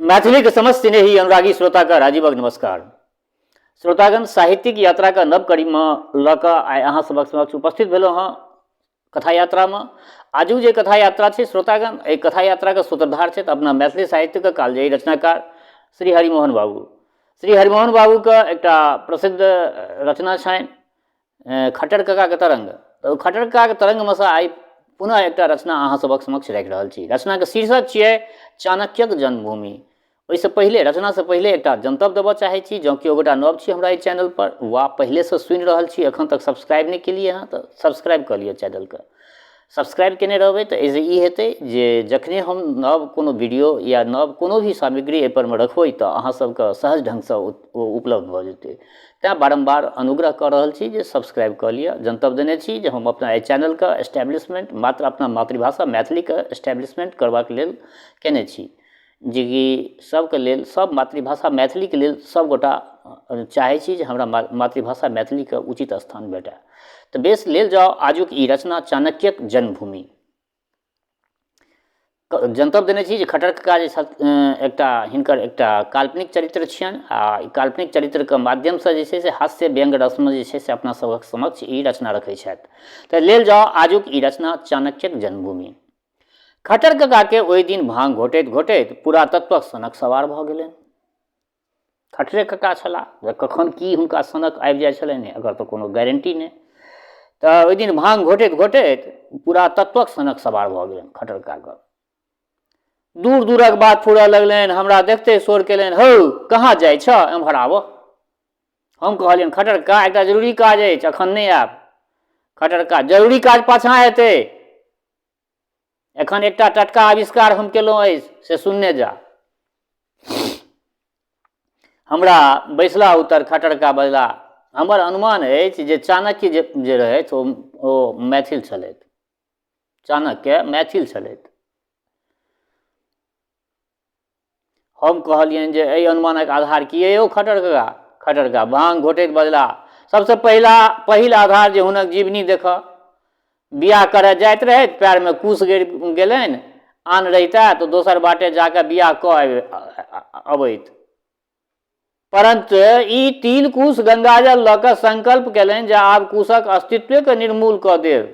मैथिलीक समस्त स्नेही अनुरागी श्रोताके राजीवक नमस्कार। श्रोतागण, साहित्यिक यात्राके नव कड़ीमे लऽ कऽ आइ अहाँ सभक समक्ष उपस्थित भेलहुँ हँ कथा यात्रामे। आजुक जे कथा यात्रा छै श्रोतागण, एहि कथा यात्राके सूत्रधार छथि अपना मैथिली साहित्यके कालजयी रचनाकार श्री हरिमोहन बाबू। श्री हरिमोहन बाबूके एकटा प्रसिद्ध रचना छनि खट्टर ककाके तरङ्ग। तऽ ओ खट्टर ककाके तरङ्गमे सँ आइ पुनः एकटा रचना अहाँ सभक समक्ष राखि रहल छी। रचनाके शीर्षक छियै चाणक्यक जन्मभूमि। ओहिसँ पहिले, रचनासँ पहिले एकटा जनतब देबऽ चाहै छी, जँ केओ गोटा नव छी हमरा एहि चैनलपर वा पहिलेसँ सुनि रहल छी एखन तक सब्सक्राइब नहि केलियै हँ तऽ सब्सक्राइब कऽ लिअ चैनलके। सब्सक्राइब केने रहबै तऽ एहिसँ ई हेतै जे जखने हम नव कोनो वीडियो या नव कोनो भी सामग्री एहिपर मे रखबै तऽ अहाँ सबके सहज ढङ्गसँ ओ उपलब्ध भऽ जेतै। तैँ बारम्बार अनुग्रह कऽ रहल छी जे सब्सक्राइब कऽ लिअ। जनतब देने छी जे हम अपना एहि चैनलके एस्टैब्लिशमेंट मात्र अपना मातृभाषा मैथिलीके एस्टैब्लिशमेंट करबाक लेल केने छी, जेकि सबके लेल, सब मातृभाषा मैथिलीके लेल सब गोटा चाहै छी जे हमरा मातृभाषा मैथिलीके उचित स्थान भेटय। तऽ बेस, लेल जाउ आजुक ई रचना चाणक्यक जन्मभूमि। जनतब देने छी जे खट्टर कका जे छथि एकटा हिनकर एकटा काल्पनिक चरित्र छियनि आ ई काल्पनिक चरित्रके माध्यमसँ जे छै से हास्य व्यङ्ग रसमे जे छै से अपना सभक समक्ष ई रचना रखै छथि। तऽ लेल जाउ आजुक ई रचना चाणक्यक जन्मभूमि। खट्टर ककाके ओहि दिन भांग घोटैत घोटैत पुरातत्वक सनक सवार भऽ गेलनि। खट्टरे कका छलाह जे कखन की हुनका सनक आबि जाइ छलनि, एकर तऽ कोनो गारंटी नहि। तऽ ओहि दिन भांग घोटैत घोटैत पुरातत्वक सनक सवार भऽ गेलनि खट्टर ककाके। दूर दूरक बात फुरऽ लगलनि। हमरा देखते शोर केलनि, हौ कहाँ जाइ छह, एम्हर आबऽ। हम कहलियनि, खट्टर कका एकटा जरूरी काज अछि, एखन नहि आयब। खट्टर कका, जरूरी काज पाछाँ हेतै, एखन एकटा टटका आविष्कार हम केलहुँ अछि से सुनने जा। हमरा बैसला उत्तर खट्टर कका बजला, हमर अनुमान अछि जे चाणक्य जे रहथि ओ मैथिल छलथि। चाणक्य मैथिल छलथि। हम कहलियनि जे एहि अनुमानक आधार की यौ खट्टर कका? खट्टर कका भांग घोटैत बजला, सबसँ पहिला पहिल आधार जे हुनक जीवनी देखऽ। बियाह करऽ जाइत रहथि, पएरमे कुश गड़ि गेलनि, आन रहिता तऽ दोसर बाटे जाकऽ बियाह कऽ अबैत, परन्तु ई तिल कुश गंगाजल लऽ कऽ संकल्प केलनि जे आब कुशक अस्तित्वेके निर्मूल कऽ देब।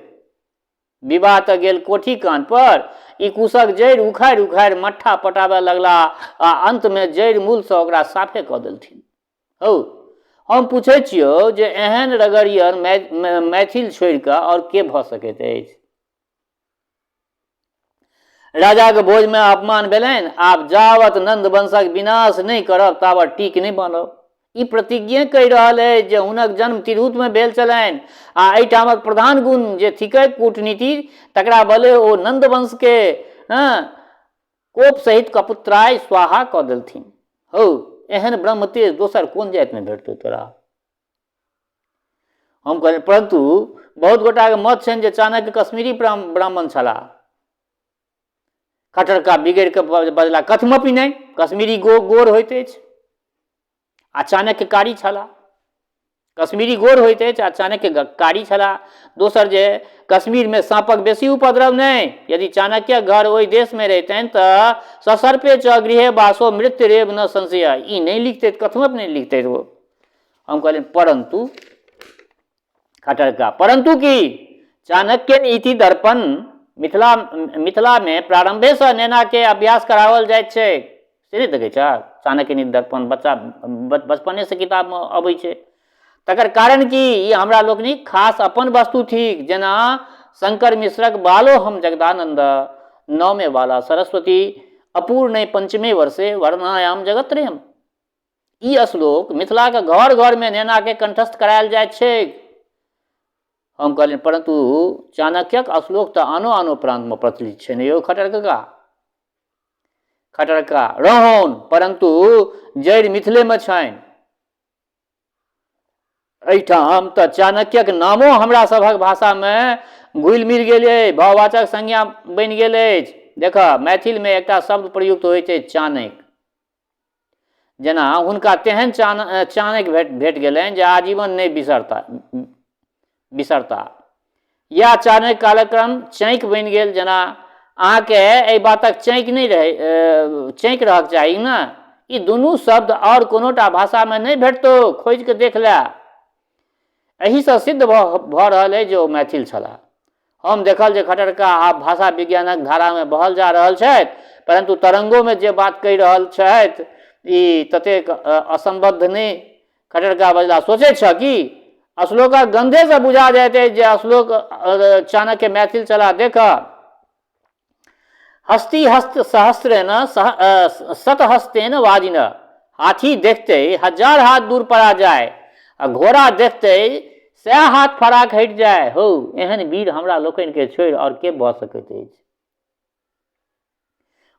विवाह तऽ गेल कोठी कान पर, ई कुशक जड़ि उखाड़ि उखाड़ि मट्ठा पटाबय लगला आ अन्तमे जड़ि मूलसँ ओकरा साफे कऽ देलथिन। हौ, हम पूछै छियौ जे एहन रगड़ियर मैथिल छोड़ि कऽ आओर के भऽ सकैत अछि? राजाक भोजमे अपमान भेलनि, आब जावत नन्दवंशक विनाश नहि करब तावत टीक नहि बान्हब। ई प्रतिज्ञे कहि रहल अछि जे हुनक जन्म तिरहुतमे भेल छलनि आ एहिठामक प्रधान गुण जे थिकै कूटनीति, तकरा बले ओ नन्दवंशके कोप सहित कपुत्राय स्वाहा कऽ देलथिन। हौ, एहन ब्रह्मतेज दोसर कोन जातिमे भेटतौ तोरा? हम कहलियनि, परन्तु बहुत गोटाके मत छनि जे चाणक्य कश्मीरी ब्राह्मण छलाह। खट्टर कका बिगड़ि कऽ बजला, कथमपि नहि, कश्मीरी गोर होइत अछि आ चाणक्य कारी छलाह। कश्मीरी गोर होइत अछि आ चाणक्य कारी छलाह। दोसर जे कश्मीरमे साँपक बेसी उपद्रव नहि, यदि चाणक्यक घर ओहि देशमे रहितनि तऽ ससर्पे च गृहे वासो मृत्युरेव न संशय, ई नहि लिखतै, कथमपि नहि लिखतै ओ। हम कहलियनि, परन्तु खट्टर कका, परन्तु की? चाणक्य नीति दर्पण मिथिलामे प्रारंभेसँ नेनाके अभ्यास कराओल जाइत छै, से नहि देखै छह? चाणक्य नीति दर्पण बच्चा बचपनेसँ किताबमे अबै छै। तकर कारण की? ई हमरा लोकनिक खास अपन वस्तु थिक। जेना शंकर मिश्रक बालो हम जगदानंद नवमे वाला सरस्वती अपूर्ण पंचमे वर्षे वर्णायाम जगत्रयम, ई श्लोक मिथिलाके घर घरमे नेनाके कंठस्थ करायल जाइत छैक। हम कहलियनि, परन्तु चाणक्यक श्लोक तऽ आनो आनो प्रान्तमे प्रचलित छै ने यौ खट्टर कका? खट्टर कका, रहौन, परन्तु जड़ि मिथिलेमे छनि। एहिठाम तऽ चाणक्यक नामो हमरा सभक भाषामे घुलि मिल गेल अछि, भाववाचक संज्ञा बनि गेल अछि। देखऽ, मैथिलमे एकटा शब्द प्रयुक्त होइत अछि चाणक्य। जेना हुनका तेहन चाणक्य भेट गेलनि जे आजीवन नहि बिसरता। या चाणक्य कालक्रम चैक बनि गेल, जेना अहाँके एहि बातक चैक नहि रहै, चैक रहक चाही ने। ई दुनू शब्द आओर कोनोटा भाषामे नहि भेटतौ, खोजि कऽ देख ले। एहिसँ सिद्ध भऽ रहल अछि जे ओ मैथिल छलाह। हम देखल जे खट्टर कका आब भाषा विज्ञानक धारामे बहल जा रहल छथि, परन्तु तरंगोमे जे बात कहि रहल छथि ई ततेक असम्बद्ध नहि। खट्टर कका बजलाह, सोचै छह की? श्लोकक गन्धेसँ बुझा जाइत अछि जे श्लोक चाणक्य मैथिल छलाह। देखह, हस्ती हस्त सहस्रेण शतहस्तेन वाजिन, हाथी देखते हजार हाथ दूर पड़ा जाय आ घोड़ा देखते सए हाथ फराक हटि जाय। हौ, एहन वीर हमरा लोकनिके छोड़ि आओर के भऽ सकैत अछि?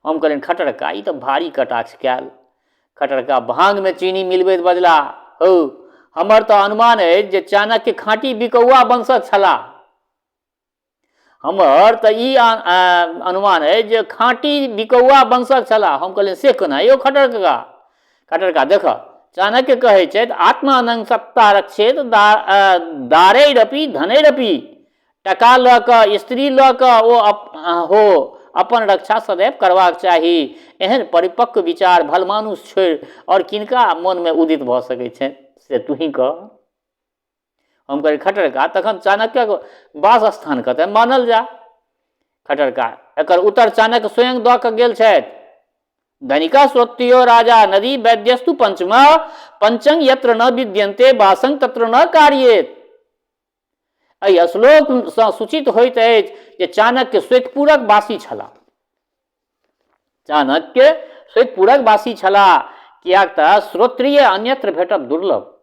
हम कहलियनि, खट्टर कका, ई तऽ भारी कटाक्ष कयल। खट्टर कका भाँगमे चीनी मिलबैत बजलाह, हौ, हमर तऽ अनुमान अछि जे चाणक्य खाँटी बिकौआ वंशक छलाह। हमर तऽ ई अनुमान अछि जे खाँटी बिकौआ वंशक छलाह। हम कहलियनि, से कोना यौ खट्टर कका? खट्टर कका, देखह, चाणक्य कहै छथि, आत्मानंग सत्ता रक्षेत दारैरपि धनैरपि। टका लऽ कऽ, स्त्री लऽ कऽ ओ हो, अपन रक्षा सदैव करबाक चाही। एहन परिपक्व विचार भलमानुष छोड़ि आओर किनका मोनमे उदित भऽ सकैत छनि, से तूही कह। हम कहलियै, खट्टर कका, तखन चाणक्यक वास स्थान कतय मानल जाय? खट्टर कका, एकर उत्तर चाणक्य स्वयं दऽ कऽ गेल छथि। धनिका श्रोत्रियो राजा नदी वैद्यस्तु पंचम पंचंग यत्र न विद्यन्ते वासंग तत्र न कार्येत। एहि श्लोकसँ सूचित होइत अछि जे चाणक्य श्वेतपुरक वासी छलाह। चाणक्य श्वेतपुरक वासी छलाह, किएक तऽ श्रोत्रिय अन्यत्र भेटब दुर्लभ।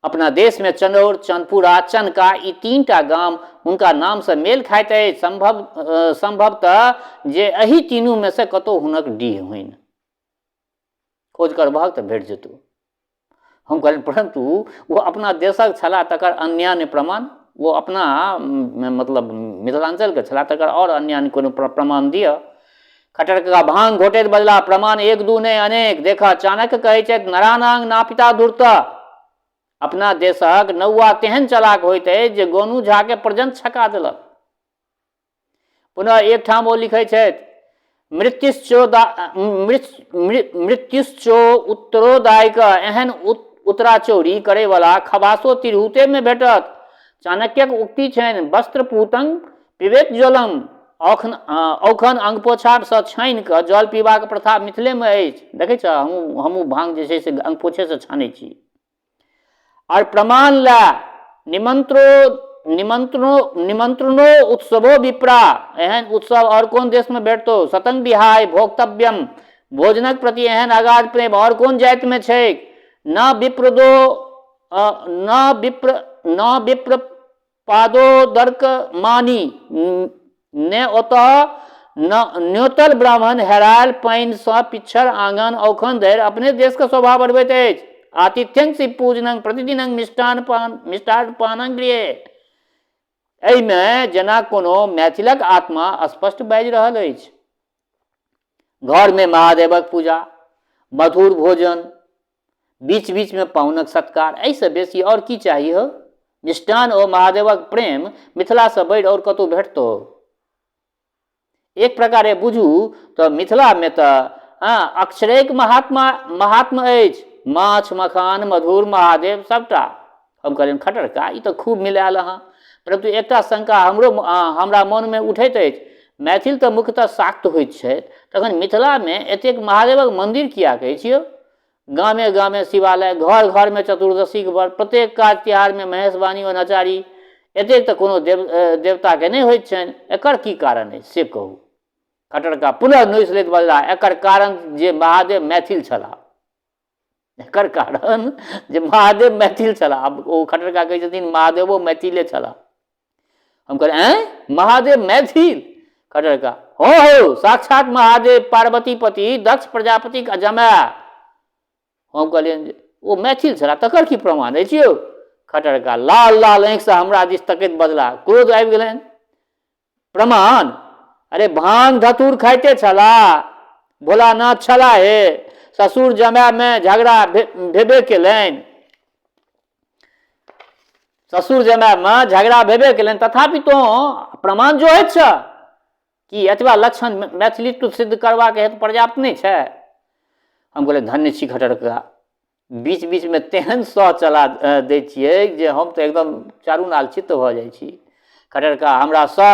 अपना देशमे चनौर, चनपुरा, चनका ई तीनटा गाम हुनका नामसँ मेल खाइत अछि। सम्भवतः जे एहि तीनूमे से कतहु हुनक डीह होइन। खोज करबहक तऽ भेट जेतौ। हम कहलियनि, परन्तु ओ अपना देशक छलाह तकर अन्यान्य प्रमाण? ओ अपना मतलब मिथिलाञ्चलके छलाह तकर आओर अन्यान्य कोनो प्रमाण दिअ। खट्टर कका भांग घोटैत बजलाह, प्रमाण एक दू नहि अनेक। देखह, चाणक्य कहै छथि, नरानांग नापिता धूर्त। अपना देशक नौआ तेहन चलाक होइत अछि जे गोनू झाके पर्यन्त छका देलक। पुनः एकठाम ओ लिखै छथि, मृत्युश्चो उत्तरोदायक, एहन उत्तराचौरी करैवला खबासो तिरहुतेमे भेटत। चाणक्यक उक्ति छनि, वस्त्रपूतंग पिबेत जलम, औखन अंगपोछासँ छानि कऽ जल पीबाक प्रथा मिथिलेमे अछि। देखै छह, हमहूँ भांग जे छै से अंगपोछेसँ छानै छी। आओर प्रमाण लए निमंत्रणो उत्सवो विप्रा, एहन उत्सव आओर कोन देशमे भेटतौ? सतंग बिहाय भोक्तव्यम, भोजनक प्रति एहन अगाध प्रेम आओर कोन जातिमे छैक? न विप्रदो न विप्र न विप्र पादोदर्क मानि, ने ओतऽ न न्योतल ब्राह्मण हेरायल पानिसँ पिच्छर आङन औखन धरि अपने देशके शोभा बढ़बैत अछि। आतिथ्यं शिव पूजनं प्रतिदिनं मिष्टान पान मिष्टान पानं गृहे। एहिमे जेना कोनो मैथिलक आत्मा स्पष्ट बाजि रहल अछि। घरमे महादेवक पूजा, मधुर भोजन, बीच बीचमे पाहुनक सत्कार, एहिसँ बेसी आओर की चाही हो? मिष्टान ओ महादेवक प्रेम मिथिलासँ बढ़ि आओर कतहु भेटतौ? एक प्रकारे बुझू तऽ मिथिलामे तऽ अक्षरेक महात्मा अछि। माछ मखान मधुर महादेव सबटा। हम कहलियनि, खट्टर का, ई तऽ खूब मिलायल अहाँ, परन्तु एकटा शंका हमरा मोनमे उठैत अछि। मैथिल तऽ मुख्यतः शाक्त होइत छथि, तखन मिथिलामे एतेक महादेवक मन्दिर किएक अछि यौ? गामे गामे शिवालय, घर घरमे चतुर्दशीक व्रत, प्रत्येक काज तिहारमे महेशवाणी ओ नचारी, एतेक तऽ कोनो देवताके नहि होइत छनि। एकर की कारण अछि से कहू। खट्टर का पुनः नोसि लैत बजलाह, एकर कारण जे महादेव मैथिल छलाह। एकर कारण जे महादेव मैथिल छलाह। आब ओ खट्टर का कहै छथिन महादेवो मैथिले छलाह। हम कहलियै, आँय, महादेव मैथिल? खट्टर का, हो हो, साक्षात महादेव पार्वती पति दक्ष प्रजापतिक जमाय। हम कहलियनि जे ओ मैथिल छलाह तकर की प्रमाण अछि यौ? खट्टर का लाल लाल आँखिसँ हमरा दिस तकैत बजलाह, क्रोध आबि गेलनि, प्रमाण? अरे भांग धतूर खाइते छलाह, भोलानाथ छलाह हे, ससुर जमायमे झगड़ा भेबे केलनि, ससुर जमायमे झगड़ा भेबे केलनि, तथापि तोँ प्रमाण जोहैत छह। की एतबा लक्षण मैथिलीत्व सिद्ध करबाक हेतु पर्याप्त नहि छै? हम कहलियै धन्य छी खट्टर कका, बीच बीचमे तेहन सह चला दै छियै जे हम तऽ एकदम चारू नाल चित्त भऽ जाइ छी। खट्टर कका हमरा सह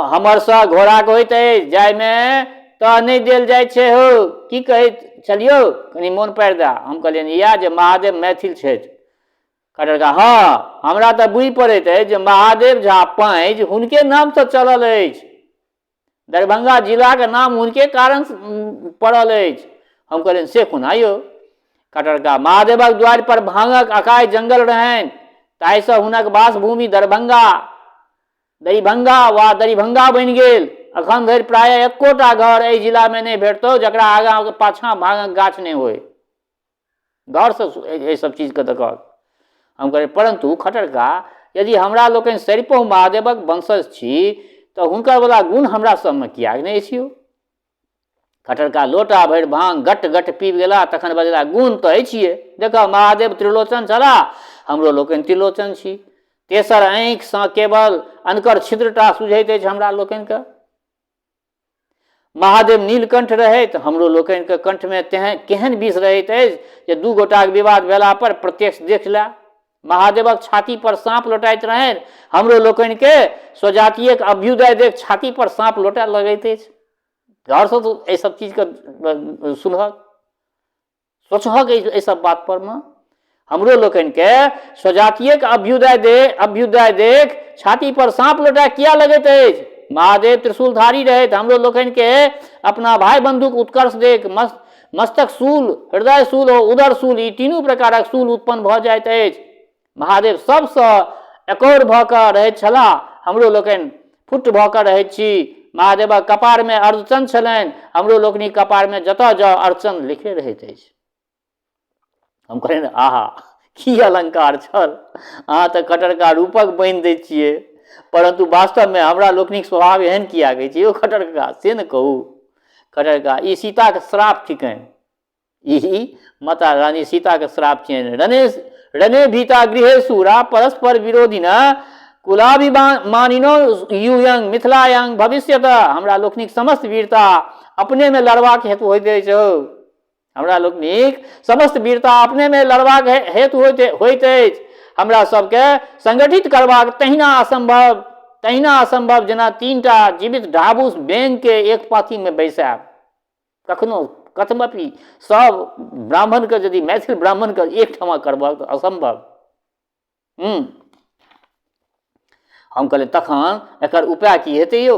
हमर सह घोड़ाके होइत अछि जाहिमे तह नहि देल जाइ छै। हौ की कहैत छलियौ, कनि मोन पारि दए। हम कहलियनि इएह जे महादेव मैथिल छथि। खट्टर कका हँ, हमरा तऽ बुझि पड़ैत अछि जे महादेव झा पाँजि हुनके नामसँ चलल अछि, दरभंगा जिलाके नाम हुनके कारण पड़ल अछि। हम कहलियनि से कोना यौ? खट्टर कका महादेवक द्वारि पर भांगक अकाय जंगल रहनि, ताहिसँ हुनक वासभूमि दरभंगा दरिभंगा वा दरिभंगा बनि गेल। अखन धरि प्रायः एकोटा घर एहि जिलामे नहि भेटतौ जकरा आगाँ पाछाँ भांगक गाछ नहि होइ। गौरसँ एहि सब चीजके देखब। हम कहलियै परन्तु खट्टर कका यदि हमरा लोकनि सरिपहुँ महादेवक वंशज छी तऽ हुनकर वला गुण हमरा सबमे किएक नहि अछि यौ? खट्टर कका लोटा भरि भांग गट गट पीब गेला, तखन बजला गुण तऽ अछिए, देखह महादेव त्रिलोचन छलाह, हमरो लोकनि त्रिलोचन छी। तेसर आँखिसँ केवल अनकर छिद्रटा सुझैत अछि हमरा लोकनिके। महादेव नीलकंठ रहैत, हमरो लोकनिके कंठमे तेहन केहन विष रहैत अछि जे दू गोटाक विवाद भेला पर प्रत्यक्ष देख लए। महादेवक छाती पर साँप लोटाइत रहनि, हमरो लोकनिके स्वजातीयक अभ्युदय देख छाती पर साँप लोटाय लगैत अछि। घरसँ तऽ एहि सब चीजके सुनहक सोचहक एहि सब बात पर मे। हमरो लोकनिके स्वजातीयक अभ्युदय देख छाती पर साँप लोटा किया लगैत अछि? महादेव त्रिशूलधारी रहैत, हमरो लोकनिके अपना भाई बंधुक उत्कर्ष देख मस्तक शूल, हृदय शूल ओ उदर शूल, ई तीनू प्रकारक शूल उत्पन्न भऽ जाइत अछि। महादेव सबसँ एकौर भऽ कऽ रहैत छलाह, हमरो लोकनि फुट भऽ कऽ रहैत छी। महादेवक कपारमे अर्धचंद छलनि, हमरो लोकनिक कपारमे जतऽ जाउ अर्धचंद लिखले रहैत अछि। हम कहलियनि आहा की अलंकार छल, अहाँ तऽ खट्टर रूपक बान्हि दै छियै, परन्तु वास्तवमे हमरा लोकनिक स्वभाव एहन किएक अछि यौ खट्टर कका, से ने कहू। खट्टर कका ई सीताके श्राप थिकनि, ई माता रानी सीताके श्राप छियनि। रणे रणे भीता गृहे शूरा परस्पर विरोधिन कुलाभिमानिनो यूयं मिथिलायं भविष्यत। हमरा लोकनिक समस्त वीरता अपनेमे लड़बाक हेतु होइत अछि हौ, हमरा लोकनिक समस्त वीरता अपनेमे लड़बाक हेतु होइत अछि। हमरा सबके संगठित करबाक तहिना असंभव जेना तीनटा जीवित ढाबुस बेंगके एक पाँतीमे बैसायब। कखनो कथमपि सब ब्राह्मणके यदि मैथिल ब्राह्मणके एकठमा करबहक तऽ असंभव। हम कहलियै तखन एकर उपाय की हेतै यौ?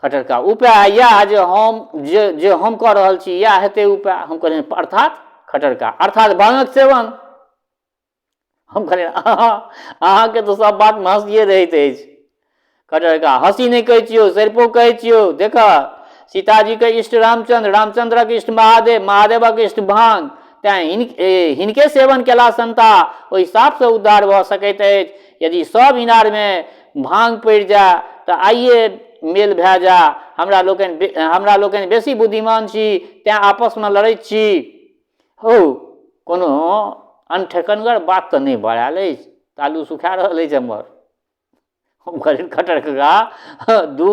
खट्टर कका उपाय इएह जे हम जे जे हम कऽ रहल छी इएह हेतै उपाय। हम कहलियै अर्थात? खट्टर कका अर्थात भांगक सेवन। हम कहलियै अहाँके तऽ सब बातमे हँसिए रहैत अछि। खट्टर कका हँसी नहि कहै छियौ, सरिपो कहै छियौ। देखह सीताजीके इष्ट रामचंद्र, रामचंद्रक इष्ट महादेव, महादेवक इष्ट भांग, तेँ हिनके सेवन केला सन्ता ओहि सापसँ उद्धार भऽ सकैत अछि। यदि सब इनारमे भांग पड़ि जाय तऽ आइए मेल भए जाय। हमरा लोकनि बेसी बुद्धिमान छी तेँ आपसमे लड़ैत छी। हौ कोनो अनठेकनगर बात तऽ नहि बड़ायल अछि, तालू सुखा रहल अछि हमर। हम कहलियनि खट्टर कका दू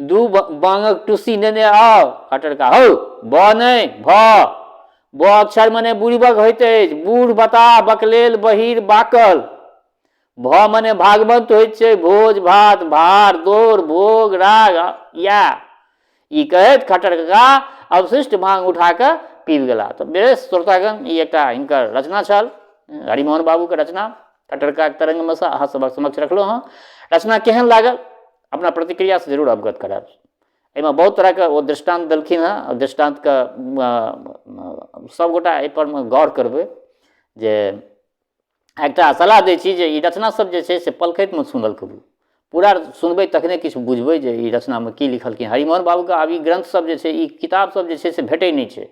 दू बाँगक टुस्सी नेने आउ। खट्टर कका हौ ब नहि भ, ब अक्षर मने बुड़िबक होइत अछि, बूढ़ बताह बकलेल बहीर बाकल। भ मने भागवंत होइत छै, भोज भात भार दौड़ भोग राग इएह। ई कहैत खट्टर कका अवशिष्ट भांग उठा कऽ पीब गेला। तऽ बेस श्रोतागण, ई एकटा हिनकर रचना छल, हरिमोहन बाबूके रचना खट्टर ककाक तरंगमे सँ अहाँ सभक समक्ष रखलहुँ हँ। रचना केहन लागल अपना प्रतिक्रियासँ जरूर अवगत करायब। एहिमे बहुत तरहके ओ दृष्टान्त देलखिन हँ, दृष्टान्तके सभगोटा एहिपर मे गौर करबै। जे एकटा सलाह दै छी जे ई रचना सब जे छै से पलखतिमे सुनल करू, पूरा सुनबै तखने किछु बुझबै जे ई रचनामे की लिखलखिन हरिमोहन बाबूके। आब ई ग्रन्थ सब जे छै, ई किताब सब जे छै से भेटै नहि छै।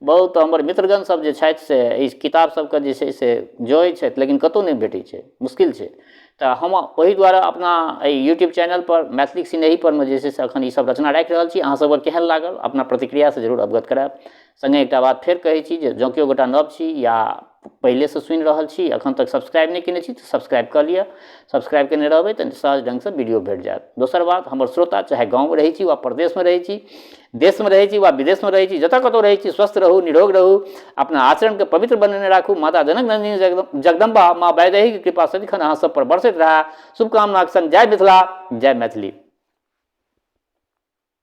बहुत हमर मित्रगण सब जे छथि से एहि किताब सबके जे छै से जोड़ै छथि, लेकिन कतहु नहि भेटै छै, मुश्किल छै। तऽ हम ओहि दुआरे अपना एहि यूट्यूब चैनलपर मैथिलीक सिनेही परमे जे छै से एखन ई सब रचना राखि रहल छी। अहाँ सबके केहन लागल अपना प्रतिक्रियासँ जरूर अवगत करायब। सङ्गे एकटा बात फेर कहै छी जे जँ केओ गोटा नव छी या पहिलेसँ सुनि रहल छी, एखन तक सब्सक्राइब नहि केने छी तऽ सब्सक्राइब कऽ लिअ। सब्सक्राइब केने रहबै तऽ सहज ढङ्गसँ वीडियो भेट जायत। दोसर बात, हमर श्रोता चाहे गाँवमे रहै छी वा प्रदेशमे रहै छी, देशमे रहै छी वा विदेशमे रहै छी, जतऽ कतहु रहै छी, स्वस्थ रहू, निरोग रहू, अपना आचरणके पवित्र बनेने राखू। माता जनक नन्दिनी जगदम्बा माँ वैदेहीके कृपा सदिखन अहाँ सब पर बरसैत रहए। शुभकामनाक संग जय मिथिला, जय मैथिली।